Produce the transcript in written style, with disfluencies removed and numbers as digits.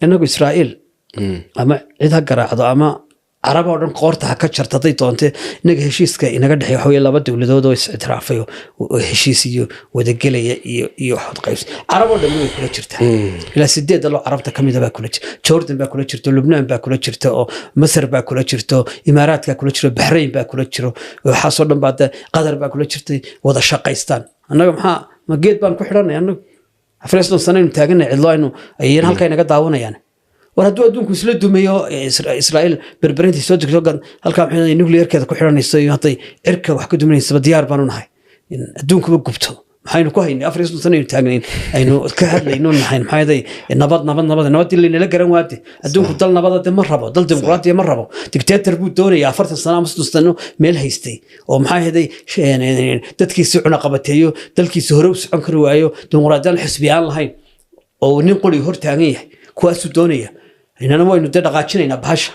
Inagu Israa'iil ama cid ha garaacdo ama Carab oo dhan qoorta ha ka jarta hadday doonte, inaga heshiiska inaga dhexeeya waxa weeye laba dowladood oo is-ictiraafay oo heshiis iyo wadagelaya iyo xod qaybsi. Carab oo dhan way kula jirtaa. Ilaa sideed dalo Carabta ka mida baa kula jirta. Jordan baa kula jirta, Lubnaan baa kula jirta, oo Masar baa kula jirto, Imaaraadkaa kula jiro, Baxrayn baa kula jiro, waxaasoo dhan baa Qatar baa kula jirtay, wada shaqaystaan. Annaga maxaa, ma geed baan ku xidhanay? Annagu 34 sano aynu taaganay cidlo, aynu ayana halkaa inaga daawanayaan. War hadduu adduunku isla dumayo, Israa'iil Berberintay soo degto halkaa, maxay nuclearkeeda ku xidhanayso iyo hadday cirka wax ka duminaysaba, diyaar baanu nahay in adduunkuba gubto. Maxaynu ku haynay? 34 sano aynu taagnayn, aynu ka hadlayno, nahayn maxay ahayd? Nabad, nabad, nabad, nabadii laynala garan waade. Adduunku dal nabada de ma rabo, dal dimuqraadiya ma rabo, dictator buu doonaya 40 sano ama 30 sano meel haystay oo maxay ahayd dadkiisi cunaqabateeyo, dalkiisi hore u socon kari waayo, dimuqraadiyaan xisbi aan lahayn oo nin qoli hor taagan yahay, kuwaasuu doonaya. Inana waynu dee dhaqaajinaynaa bahasha.